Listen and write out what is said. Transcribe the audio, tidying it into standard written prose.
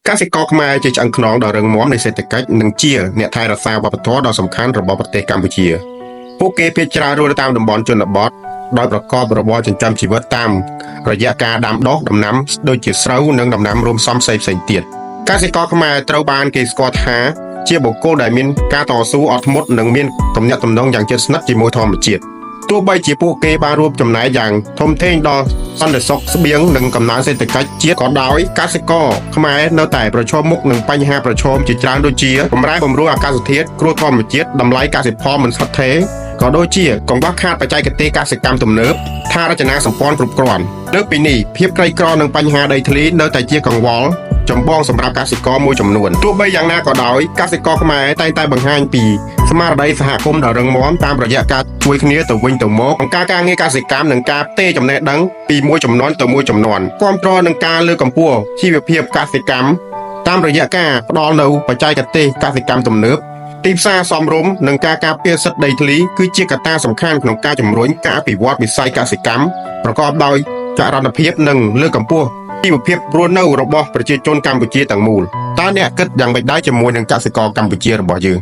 កសិករខ្មែរជាឆ្អឹងខ្នងដ៏រឹងមាំនៃសេដ្ឋកិច្ចនិងជាអ្នកថែរក្សាវប្បធម៌ដ៏សំខាន់របស់ប្រទេសកម្ពុជាពួកគេភាគច្រើនរស់នៅតាមតំបន់ជនបទដោយប្រកបរបរចិញ្ចឹមជីវិតតាមរយៈការដាំដុះដំណាំដូចជាស្រូវនិងដំណាំរួមផ្សំផ្សេងៗទៀតកសិករខ្មែរត្រូវបានគេស្គាល់ថាជាបុគ្គលដែលមានការតស៊ូអត់ធ្មត់និងមានទំនាក់ទំនងយ៉ាងជិតស្និទ្ធជាមួយធម្មជាតិទោះបីជាពួកគេបានរួមចំណែកយ៉ាងធំធេងដល់សន្តិសុខស្បៀងនិងកំណើនសេដ្ឋកិច្ចជាតិក៏ដោយកសិករខ្មែរនៅតែប្រឈមមុខនឹងបញ្ហាប្រឈមជាច្រើនដូចជាបម្រែបម្រួលអាកាសធាតុគ្រោះធម្មជាតិតម្លៃកសិផលមិនស្ថិតស្ថេរក៏ដូចជាកង្វះខាតបច្ចេកទេសកសិកម្មទំនើបថារចនាសម្ព័ន្ធគ្រប់គ្រាន់លើកពីនេះភាពក្រីក្រនិងបញ្ហាដីធ្លីនៅតែជាកង្វល់ចម្បងសម្រាប់កសិករមួយចំនួនទោះបីយ៉ាងណាក៏ដោយកសិករខ្មែរតែងតែបង្ហាញពីស្មារតីសហគមន៍ដ៏រឹងមាំតាមរយៈការជួយគ្នាទៅវិញទៅមកអង្គការការងារកសិកម្មនិងការផ្ទេរចំណេះដឹងពីមួយជំនាន់ទៅមួយជំនាន់គាំទ្រនឹងការលើកកម្ពស់ជីវភាពកសិកម្មតាមរយៈការផ្ដល់នូវបច្ចេកទេសកសិកម្មទំនើបទីផ្សារសមរម្យនិងការការពារសិទ្ធិដីធ្លីគឺជាកត្តាសំខាន់ក្នុងការជំរុញការអភិវឌ្ឍវិស័យកសិកម្មប្រកបដោយចរន្តភាពនិងលើកកម្ពស់ជីវភាពរស់នៅរបស់ប្រជាជនកម្ពុជាទាំងមូលតើអ្នកគិតយ៉ាងម៉េចដែរជាមួយនឹងកសិករកម្ពុជារបស់យើង?